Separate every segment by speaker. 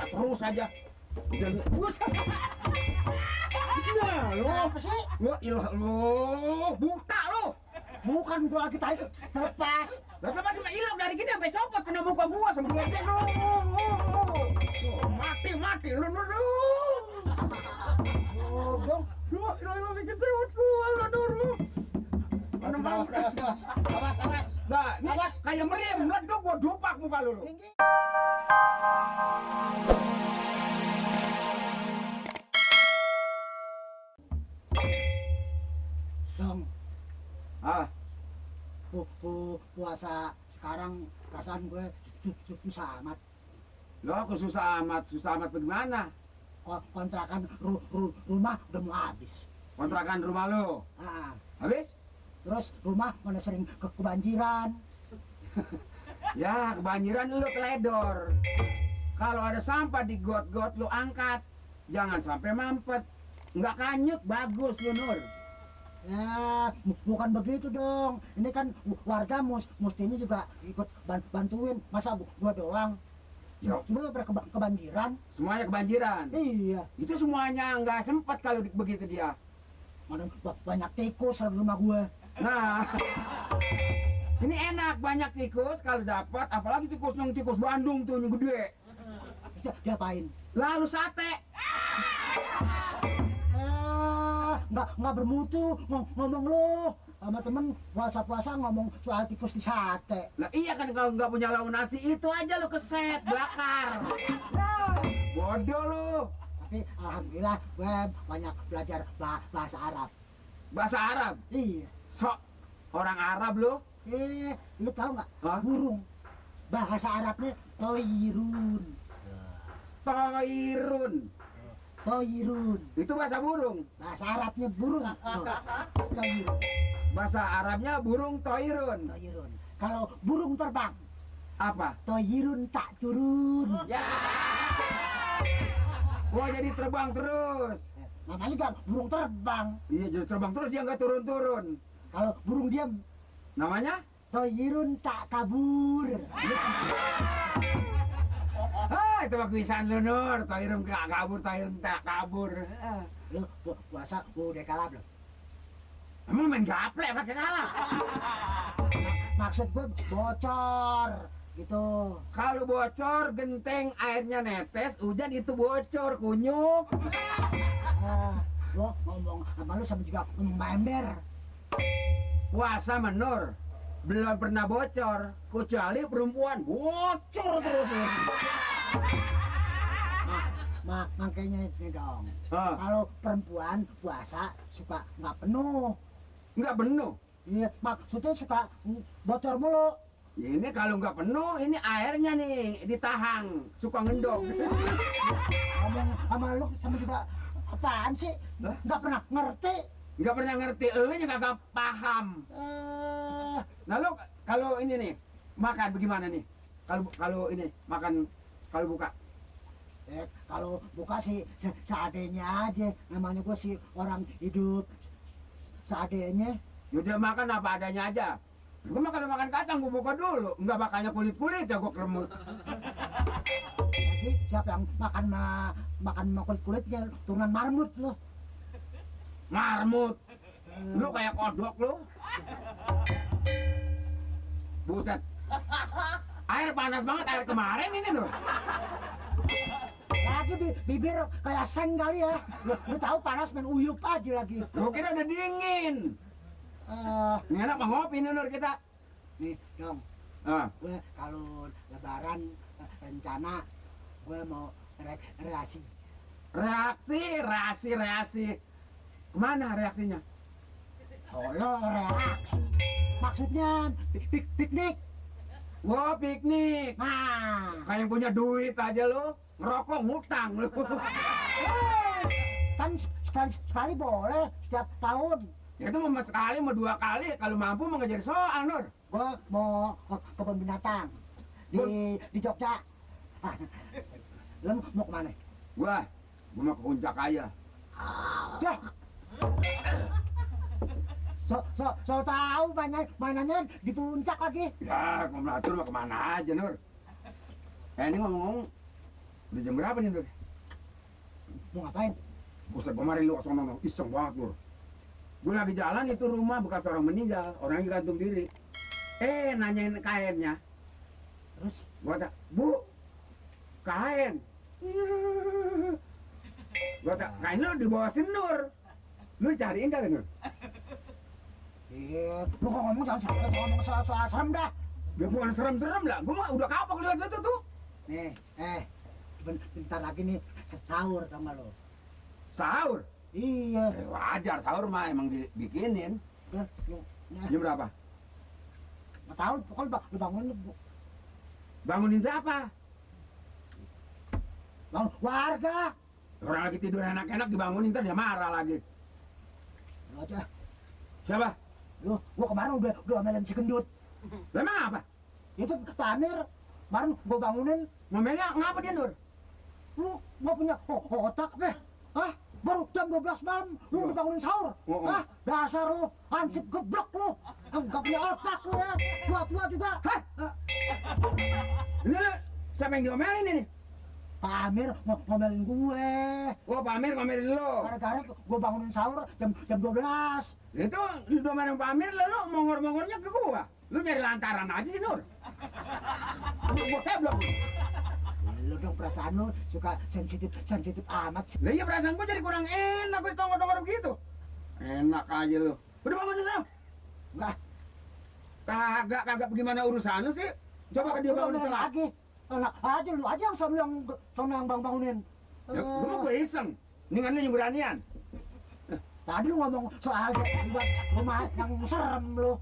Speaker 1: terus aja. Nah, lo
Speaker 2: Apa sih?
Speaker 1: lo ilah lo buta lo.
Speaker 2: Bukan gua lagi tarik terlepas.
Speaker 1: Lah kenapa cuma hilang dari gini sampai copot kena muka gua sama dia lo. Mati lo.
Speaker 2: Oh, dong.
Speaker 1: Lo bikin sewot gua lo dulu.
Speaker 2: Awas.
Speaker 1: Nah, ini kayak meriam, meledak gua dupak muka lu.
Speaker 2: Dong,
Speaker 1: Ah,
Speaker 2: puasa sekarang perasaan gue susah amat.
Speaker 1: lo aku susah amat bagaimana?
Speaker 2: Kontrakan rumah udah mau habis.
Speaker 1: Kontrakan rumah lo,
Speaker 2: Nah,
Speaker 1: habis?
Speaker 2: terus rumah mana sering kebanjiran.
Speaker 1: Ya, kebanjiran lo teledor. Kalau ada sampah di got-got lo angkat, jangan sampai mampet. Nggak kanyut, bagus lo Nur.
Speaker 2: Ya, bukan begitu dong. Ini kan warga mestinya juga ikut bantuin. Masa gua doang?
Speaker 1: Ya.
Speaker 2: Semua kebanjiran.
Speaker 1: Semuanya kebanjiran.
Speaker 2: Iya,
Speaker 1: Itu semuanya nggak sempat kalau begitu dia.
Speaker 2: mana banyak tikus di rumah gua.
Speaker 1: Nah, ini enak banyak tikus kalau dapat, apalagi tikus Bandung tuh yang gede.
Speaker 2: Terus diapain?
Speaker 1: Lalu sate.
Speaker 2: Nggak bermutu ngomong lo sama temen puasa ngomong soal tikus di sate.
Speaker 1: Lah iya kan kalau nggak punya lauk nasi itu aja lo keset bakar. Bodoh lo.
Speaker 2: Tapi alhamdulillah gue banyak belajar bahasa Arab.
Speaker 1: Bahasa Arab.
Speaker 2: Iya.
Speaker 1: Sok orang Arab lo.
Speaker 2: Lu tahu nggak?
Speaker 1: Hah?
Speaker 2: Burung bahasa Arabnya toirun. Toirun.
Speaker 1: Itu bahasa burung.
Speaker 2: Bahasa Arabnya burung. Toirun.
Speaker 1: Bahasa Arabnya burung toirun.
Speaker 2: Toirun. Kalau burung terbang,
Speaker 1: Apa?
Speaker 2: toirun tak turun.
Speaker 1: Ya. Wah jadi terbang terus.
Speaker 2: Namanya kan burung terbang.
Speaker 1: Iya jadi terbang terus dia nggak turun-turun.
Speaker 2: Kalau burung diam,
Speaker 1: Namanya?
Speaker 2: toirun tak kabur.
Speaker 1: Ah itu mah kuisan lu Nur. Toirun gak kabur, toirun tak kabur.
Speaker 2: Lu puasa udah kalah belum?
Speaker 1: Emang main gaple pakai kalah?
Speaker 2: Maksud gue bocor gitu.
Speaker 1: Kalau bocor genteng airnya netes, hujan itu bocor kunyuk.
Speaker 2: Lo ngomong sama lu sama juga ngomong ember.
Speaker 1: Puasa menur belum pernah bocor, kecuali perempuan bocor terus.
Speaker 2: Makanya ini dong.
Speaker 1: Ah.
Speaker 2: Kalau perempuan puasa suka nggak penuh.
Speaker 1: Nggak penuh.
Speaker 2: Iya, maksudnya suka bocor mulu.
Speaker 1: Ini kalau nggak penuh, ini airnya nih ditahang, suka ngendok.
Speaker 2: Ngomong sama lu sama juga apaan sih?
Speaker 1: Hah?
Speaker 2: Nggak pernah ngerti.
Speaker 1: Nggak pernah ngerti, lu juga nggak paham. Nah lu kalau ini nih makan bagaimana nih? Kalau ini makan kalau buka.
Speaker 2: Kalau buka sih seadanya aja. Namanya gue sih orang hidup seadanya.
Speaker 1: Yaudah makan apa adanya aja. Gue mah kalau makan kacang gue buka dulu, nggak makannya kulit ya gue keremut.
Speaker 2: Jadi siapa yang makan kulit-kulitnya turunan marmut loh.
Speaker 1: Marmut. Lu kayak kodok lu. Buset. Air panas banget air kemarin ini loh.
Speaker 2: Lagi bibir kayak seng kali ya. Lu tahu panas main uyup aja lagi.
Speaker 1: Gue kira udah dingin. Ini enak mah ngopi nih Nur kita.
Speaker 2: Nih dong, gue kalau lebaran rencana gue mau reaksi.
Speaker 1: Reaksi. Kemana reaksinya?
Speaker 2: Tolong reaksi. Maksudnya piknik.
Speaker 1: Wah piknik.
Speaker 2: Nah,
Speaker 1: Kayak yang punya duit aja lo. Ngerokok ngutang lo.
Speaker 2: kan sekali boleh setiap tahun.
Speaker 1: Ya itu mau sekali, mau 2 kali. Kalau mampu mau ngejar soal Nur.
Speaker 2: Gue mau ke kebun binatang di Jogja. Lu mau kemana?
Speaker 1: Gua mau ke puncak aja.
Speaker 2: Deh. So tahu mainannya di puncak lagi.
Speaker 1: Ya, mau melatur mau kemana aja Nur. Ini ngomong-ngomong, Udah jam berapa nih, Nur?
Speaker 2: Mau ngapain?
Speaker 1: Buset, kemarin lu sono iseng banget, Nur. Gue lagi jalan itu rumah bekas orang meninggal, orangnya gantung diri. Nanyain kainnya.
Speaker 2: Terus?
Speaker 1: Gua kata, Bu, kain. Gua kata, kain lu di bawah si Nur. Lu cariin kali, Nur?
Speaker 2: Lu kok ngomong jangan ngomong soal serem dah.
Speaker 1: Ya bukan serem-serem lah, gua mah udah kapok lihat itu tuh.
Speaker 2: Nih, bentar lagi nih sahur sama lo.
Speaker 1: Sahur?
Speaker 2: Iya.
Speaker 1: Wajar, sahur mah emang dibikinin. Jam berapa?
Speaker 2: Nggak tahu, pokoknya lu bangunin lu.
Speaker 1: Bangunin siapa?
Speaker 2: Bangun warga.
Speaker 1: Orang lagi tidur enak-enak dibangunin, ntar dia marah lagi.
Speaker 2: Lu aja.
Speaker 1: Siapa?
Speaker 2: Gua kemarin udah omelin si gendut.
Speaker 1: Lah emang apa?
Speaker 2: Itu Pak Amir. Kemarin gua bangunin.
Speaker 1: Ngomelnya ngapa dia, Nur?
Speaker 2: Lu nggak punya otak deh. Hah? Baru jam 12 malam lu udah bangunin sahur. Hah? Dasar lu, hansip geblek lu. Nggak punya otak lu ya. Tua-tua juga.
Speaker 1: Hah? Ini lu, siapa yang diomelin ini?
Speaker 2: Pak Amir ngomelin gue.
Speaker 1: Oh, Pak Amir ngomelin lu.
Speaker 2: Gara-gara gue bangunin sahur jam 12.
Speaker 1: Itu lu diomelin Pak Amir, lalu mongor-mongornya ke gua. Lu nyari lantaran aja sih, Nur. Gua keblok.
Speaker 2: Lu dong perasaan lu suka sensitif amat sih.
Speaker 1: Lah iya perasaan gua jadi kurang enak gua ditongol-tongol begitu. Enak aja lu. Udah bangun dulu.
Speaker 2: Enggak.
Speaker 1: Kagak bagaimana urusan lu sih? Coba ke dia bangunin telat.
Speaker 2: Lagi. Enak aja lu aja yang yang bangunin.
Speaker 1: Ya, gua mah gua iseng. Dengan lu yang beranian.
Speaker 2: Tadi lu ngomong soal buat rumah yang serem lu.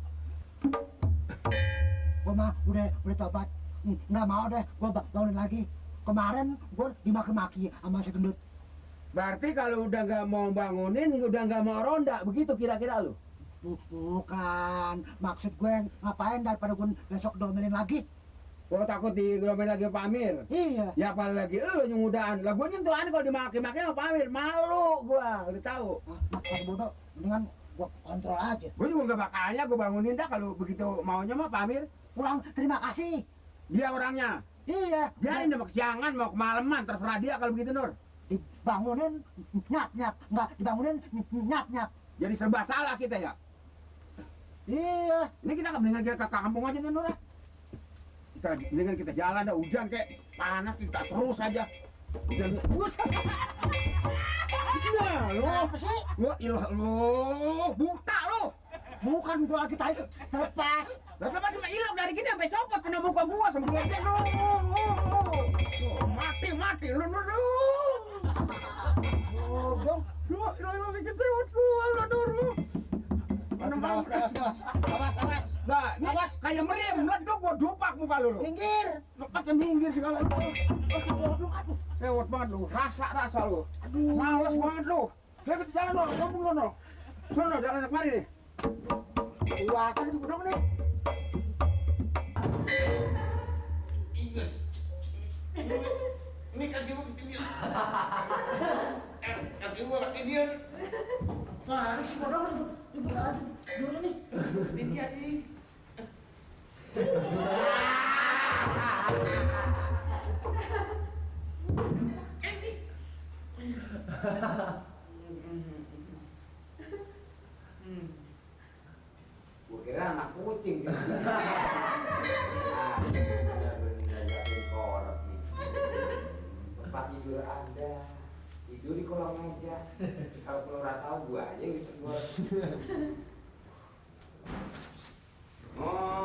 Speaker 2: Gua mah udah tobat. Nggak mau deh gua bangunin lagi. Kemarin gua dimaki-maki sama si gendut.
Speaker 1: Berarti kalau udah nggak mau bangunin, udah nggak mau ronda, begitu kira-kira lu?
Speaker 2: Bukan, maksud gue ngapain daripada gue besok domelin lagi.
Speaker 1: Gua takut digomelin lagi Pak Amir.
Speaker 2: Iya.
Speaker 1: Ya apalagi lu nyungudaan. Lah gua nyentuhan kalau dimaki-maki sama Pak Amir, malu gua, lu tahu.
Speaker 2: Mas bodoh, mendingan gua kontrol aja.
Speaker 1: Gua juga nggak bakalnya gua bangunin dah kalau begitu maunya mah Pak Amir.
Speaker 2: Pulang terima kasih.
Speaker 1: Dia orangnya.
Speaker 2: Iya.
Speaker 1: Biarin dia mau kesiangan, mau kemalaman, terserah dia kalau begitu, Nur.
Speaker 2: Dibangunin nyat, nggak dibangunin nyat.
Speaker 1: Jadi serba salah kita ya.
Speaker 2: Iya.
Speaker 1: Ini kita mendingan kita ke kampung aja nih, Nur. Mendingan kita jalan dah, hujan kayak panas kita terus aja. Hujan. Nah, lo
Speaker 2: Apa sih?
Speaker 1: Wah, ilah lo, buta lo.
Speaker 2: Bukan gua lagi tarik terlepas.
Speaker 1: Lah kenapa cuma hilang dari kita sampai copot kena muka gua sama dia lo. Mati lo.
Speaker 2: Oh, dong.
Speaker 1: Lo bikin sewot gua lo, Nur.
Speaker 2: Awas.
Speaker 1: Nah, ini kayak meriam, meledak gua dupak muka lu.
Speaker 2: Minggir.
Speaker 1: Lu pakai minggir segala. Sewot banget lu, rasa lu.
Speaker 2: Aduh.
Speaker 1: Males banget lu. Ayo kita jalan lo, ngomong lo. Sono, jalan kemari nih.
Speaker 2: Wah, kan sebelum nih.
Speaker 3: Ini kaki gua ketidian. Kaki gua ketidian.
Speaker 2: Nah, ini si bodoh ibu aja dulu nih.
Speaker 3: Ketidian ini.
Speaker 1: Gua kira anak kucing.
Speaker 4: Tempat tidur Anda tidur di kolong meja. Kalau Flora tahu gua aja gitu gua.
Speaker 1: Oh,